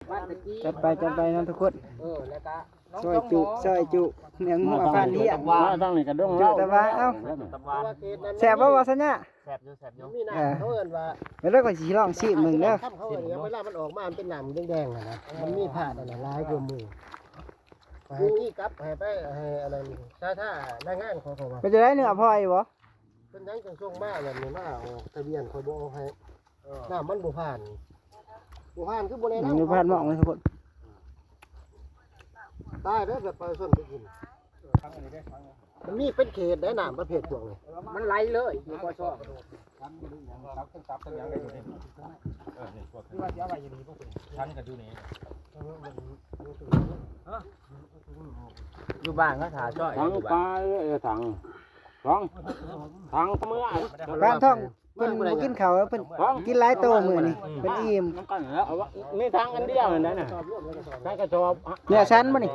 ຈັດໄປ ຈັດໄປເນາະທຸກຄົນ. ເອີ ແລ້ວກະ ຊອຍຈຸ ຊອຍຈຸ ເນື້ອງົວຟານເທຍ ມາທາງນີ້ກະດົງ ຈຸ ລາວ ຕະວາ ເອົ້າ ແຊບບໍ່ ບໍ່ສັນຍາ? ແຊບຢູ່ ແຊບຢູ່. ມີນ້ຳ ເອີ ເຂົາເອີ້ນວ່າ ແລ້ວຂ້ອຍຊິລອງຊີມເບິ່ງເດີ. ເຂົາເອີ້ນຫຍັງ ເວລາມັນອອກມາ ມັນເປັນນ້ຳແດງໆຫັ້ນນະ ມັນມີທາດອັນນັ້ນຫຼາຍກວ່າໝູ່. ໄປກີ້ກັບ ໃຫ້ໄປ ໃຫ້ອັນນັ້ນ ຊາທາ ລາຍງານເຂົາ ເຂົາວ່າ ເປັນຈັ່ງໃດ ເນື້ອພໍຢູ່ບໍ່? ເປັນຫຍັງຈັ່ງສົ່ງມາແບບນີ້ ມາອອກທະບຽນ ຂ້ອຍບໍ່ອອກໃຫ້. ເອີ ນ້ຳມັນບໍ່ຜ່ານ ບໍ່ຜ່ານຄືບໍ່ແນະນຳ ບໍ່ຜ່ານໝອກເລີຍທຸກຄົນ. ຕາຍເດີ ແບບປະຊາຊົນໄປກິນ ມັນມີເປັນເຂດໄດ໋ ນ້ຳປະເພດພວກນີ້ ມັນໄຫຼເລີຍຢູ່ ກສ. ທັງກະດູນີ້ ທັງກະດູນີ້ ຢູ່ບ້ານເຂົາຖ້າຊອຍ ທັງປາເອີຍ ທັງ ທັງ ທັງເມືອ ບ້ານທ້ອງ ເພິ່ນບໍ່ກິນເຂົ້າ ເພິ່ນກິນຫຼາຍໂຕມື້ນີ້ ເພິ່ນອີ່ມ. ມັນກໍແລ້ວ ເອົາວ່າມີທາງອັນດຽວນັ້ນນະ ໃສ່ກະສອບ ເນື້ອສັນບໍ່ນີ້?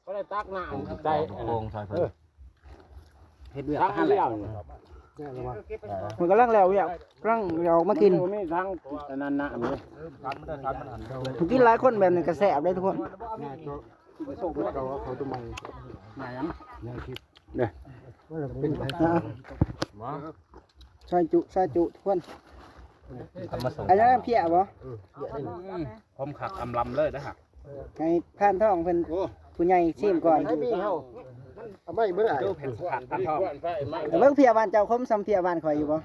ກໍໄດ້ຕັກນ້ຳໃສ່ໂປ່ງໃສ່ເພິ່ນ ເຮັດວຽກທາງອັນດຽວນີ້ ເພິ່ນກຳລັງແລ້ວວຽກ ກຳລັງອອກມາກິນ. ມີທາງອັນນັ້ນນະ ກິນຫຼາຍຄົນແບບນີ້ກໍແຊບເດ້ທຸກຄົນ. ເດີ ຊອຍຈຸ ຊອຍຈຸທຸກຄົນ. ທຳມະສົງ ອັນນັ້ນເພຍບໍ່? ອືມ ຄົມຄັກອຳລຳເລີຍເດີ. ໃຫ້ພານທອງເພິ່ນ ໂອ້ ຜູ້ໃຫຍ່ຊີມກ່ອນ. ໃຫ້ມີເຮົາ ເອົາໄມ້ເບິ່ງອ້າຍ ດູເຜັດສະພາບພານທອງ. ເບິ່ງເພຍບ້ານເຈົ້າຄົມສ່ຳເພຍບ້ານຂ້ອຍຢູ່ບໍ່?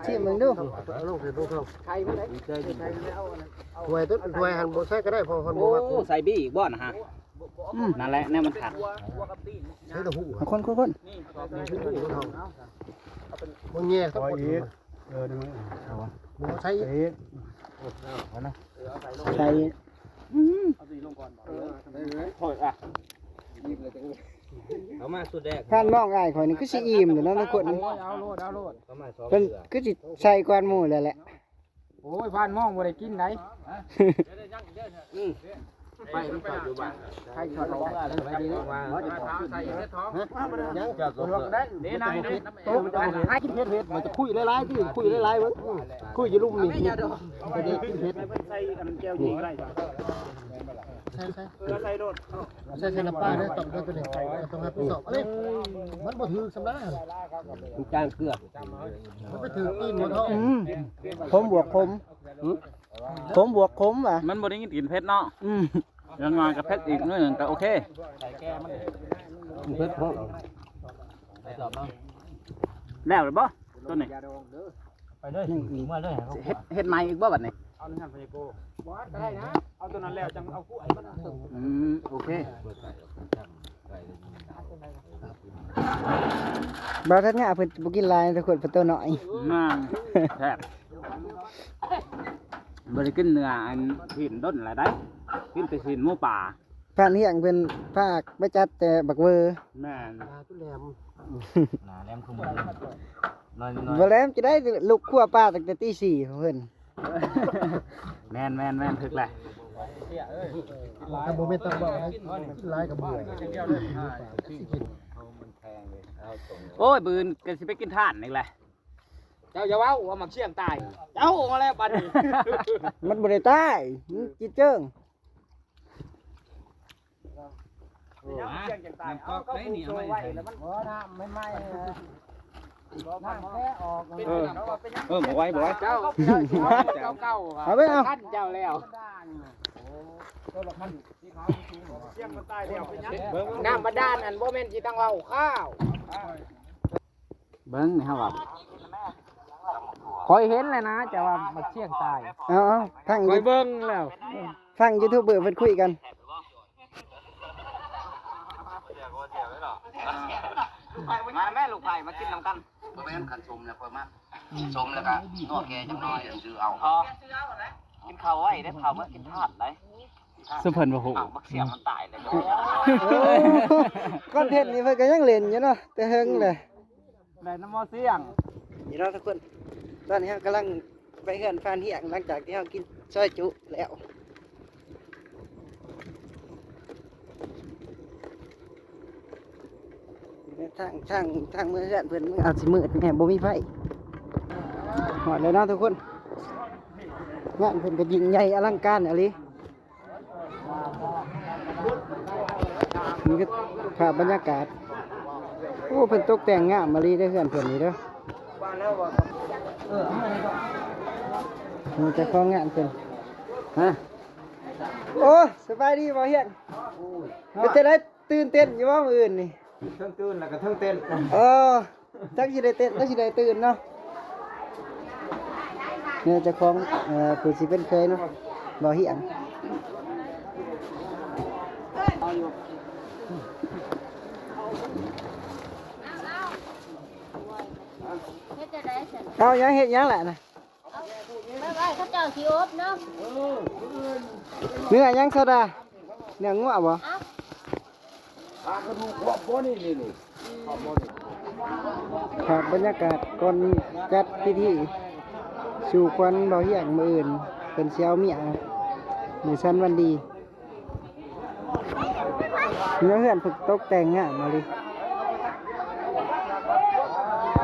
ຊີມເບິ່ງດູ. ເອົາລົງໃສ່ໂຕເຂົາ ໄຂ່ເບິ່ງໄດ໋. ຖ້ວຍໂຕ ຖ້ວຍຫັ້ນບໍ່ໃສ່ກໍໄດ້ ເພາະເພິ່ນບໍ່ມັກ. ໂອ້ ໃສ່ບີອີກບໍ່ນະຮະ? ອືມ ນັ້ນແຫຼະແນວມັນຄັກ. ໃສ່ລະຫູ ຄົນໆໆ ບໍ່ແຍກທັງໝົດ. ເອີ ດຶງ ເອົາວະ ບໍ່ໃສ່ອີກ ເອີ ເອົານະ ໃສ່ ອືມ ເອົາສີລົງກ່ອນບໍ່? ເອີ ເອົາມາຊຸດແລກ ທ່ານມອງອ້າຍຂ້ອຍນີ້ຄືຊິອີ່ມຢູ່ເນາະທຸກຄົນ. ເອົາໂລດ ເອົາໂລດ ເອົາມາສອງ ເພິ່ນເທື່ອ ຄືຊິໃສ່ກ່ອນໝູ່ແລ້ວແຫຼະ. ໂອ້ຍ ພານມອງບໍ່ໄດ້ກິນໃດ. ອືມ ໄປນຳເຂົາຢູ່ບ້ານ ໃຜເຂົາບໍ່ວ່າເລີຍ ໄປດີເລີຍ ວ່າເຂົາຈະຂອບຄຸນ. ຍັງ ເຈົ້າຕົກເລີຍ ເດ້ນາຍເດ້ ຕົກ ໃຫ້ກິນເຜັດໆ ມັນຈະຄຸຍຫຼາຍໆຕິ ຄຸຍຫຼາຍໆເບິ່ງ ຄຸຍຢູ່ລຸ່ມນີ້ ໄປເດ້ກິນເຜັດ. ໃສ່ອັນແຈ່ວຈີ່ໄດ້ ໃສ່ ໃສ່ ເອີ ໃສ່ໂລດ ໃສ່ ໃສ່ນ້ຳປາເດີ ຕ້ອງເດີໂຕນີ້ ຕ້ອງຮັບຜິດຊອບ. ອັນນີ້ມັນບໍ່ຖືກສ່ຳນັ້ນ ມັນຈາງເກືອ ມັນໄປຖືກຕີນໝົດເນາະ. ອືມ ຂົມບວກຂົມ ຫື ຂົມບວກຂົມວ່າ ມັນບໍ່ໄດ້ກິນເຜັດເນາະ. ອືມ ຢ່າງໜ້ອຍກໍເຜັດອີກໜ້ອຍໜຶ່ງກໍໂອເຄ. ເຜັດພໍ ໄປສອບເນາະ. ແລ້ວຫຼືບໍ່ໂຕນີ້? ໄປເລີຍ ເມືອເລີຍ ເຮັດ ເຮັດໃໝ່ອີກບໍ່ບັດນີ້? ເອົານັ້ນພະຍາໂກ ບໍ່ກໍໄດ້ນະ ເອົາໂຕນັ້ນແລ້ວຈັ່ງເອົາກວຍມາ. ອືມ ໂອເຄ. ບ່າວທັດຍາເພິ່ນບໍ່ກິນຫຼາຍ ແຕ່ຄົນເພິ່ນໂຕນ້ອຍ. ແມ່ນ ແຊບ ບໍ່ໄດ້ກິນເນື້ອອັນຊີ້ນດົນແລ້ວໃດ໋ ກິນແຕ່ຊີ້ນໝູປ່າ. ພານຮຽງເພິ່ນພາໄປຈັດແຕ່ບັກເວີ. ແມ່ນ ໜ້າຈົນແຫຼມ ໜ້າແຫຼມຄືໝູ ໜ້ອຍໆ ບໍ່ແຫຼມຈະໄດ້ ລຸກຄົວປາຕັ້ງແຕ່ຕີສີ່ພຸ້ນ. ແມ່ນໆໆ ຖືກແຫຼະ ຖ້າບໍ່ແມ່ນຕາເບົາ ກິນຫຼາຍກໍເບື່ອ. ໂອ້ຍ ມື້ອື່ນກໍຊິໄປກິນຖ່ານອີກແຫຼະ. ເຈົ້າຢ່າເວົ້າວ່າໝາກຊຽງຕາຍ ເຈົ້າເອົາມາແລ້ວບັດນີ້ ມັນບໍ່ໄດ້ຕາຍ ມັນຈິດເຈິງ. ເອົາເອົາເອົາ ບໍ່ ນ້ຳໃໝ່ໆ ນ້ຳແຄອອກ. ເອີ ເອີ ບໍ່ໄຫວ ບໍ່ໄຫວ ເຈົ້າ ເຈົ້າ ເຈົ້າ ເຈົ້າ ເອົາໄປ ເອົາ ທັນເຈົ້າແລ້ວ. ນ້ຳບາດານຫັ້ນບໍ່ແມ່ນຊິຕັ້ງເວົ້າຂ້າວ. ເບິ່ງນີ້ເຮົາວ່າ ຂ້ອຍເຫັນແລ້ວນະ ເຈົ້າວ່າໝາກຊຽງຕາຍ. ເອົາໆ ຟັງ ຂ້ອຍເບິ່ງແລ້ວ ຟັງຢູທູບເບີເພິ່ນຄຸຍກັນ. ມາແມ່ລູກໄຜ່ ມາກິນນຳກັນ. ບໍ່ແມ່ນ ຄັນສົມແລ້ວຂ້ອຍມັກ ສົມແລ້ວກະນົວແກ່ຈັກໜ້ອຍ ຊື່ເອົາ. ກິນເຂົ້າໄວ້ເດ້ ເຂົ້າເມືອກິນທາດໄດ້. ຊຸມເພິ່ນບໍ່ຮູ້ ໝາກຊຽງມັນຕາຍແລ້ວ. ຄອນເທັນນີ້ເພິ່ນກໍຍັງຫຼິ້ນຢູ່ເນາະ ແຕ່ເຫິງແຫຼະ. ໄດ້ນຳໝໍ້ຊຽງ ນີ້ເນາະທຸກຄົນ. ຕອນນີ້ເຮົາກຳລັງໄປເຮືອນພານຮຽງ ຫຼັງຈາກທີ່ເຮົາກິນຊອຍຈຸແລ້ວ. ທາງ ທາງ ທາງເມືອເຮືອນເພິ່ນອາດຊິມືດແດ່ ບໍ່ມີໄຟ. ຮອດແລ້ວເນາະທຸກຄົນ. ງານເພິ່ນກໍຍິ່ງໃຫຍ່ອະລັງການອີ່ຫຼີ. ນີ້ຄືພາບບັນຍາກາດ. ໂອ້ ເພິ່ນຕົກແຕ່ງງາມມາລີເດີ ເຮືອນເພິ່ນນີ້ເດີ. ນີ້ເຈົ້າຂອງງານເພິ່ນ. ຮະ? ໂອ້ ສະບາຍດີບໍ່ຮຽນ? ເປັນຈັ່ງໃດ? ຕື່ນເຕັ້ນຢູ່ບໍ່ມື້ອື່ນນີ້? ເທິງຕື່ນແລ້ວກໍເທິງເຕັ້ນ. ເອີ ຈັກຊິໄດ້ເຕັ້ນ ຈັກຊິໄດ້ຕື່ນເນາະ. ນີ້ເຈົ້າຂອງ ເອີ ຜູ້ຊິເປັນເຂີຍເນາະ ບໍ່ຮຽນ. ເຮັດຈັ່ງໃດຊັ້ນ? ເອົາຫຍັງ ເຮັດຫຍັງລະນະ? ໄວ້ ໄວ້ ເຂົາເຈົ້າຊິອົບເນາະ. ເນື້ອຫຍັງ ໂຊດາ? ເນື້ອງົວບໍ່? ເອົາ ປາກະດູກຂອບບໍ່ນີ້ ນີ້ ນີ້ ຂອບບໍ່ນີ້. ພາບບັນຍາກາດກ່ອນຈັດພິທີສູ່ຂວັນບ່າວຮຽງມື້ອື່ນ ເພິ່ນຊິເອົາເມຍ ມື້ສັນວັນດີ. ເຮືອນເພິ່ນຕົກແຕ່ງງາມມາລີ.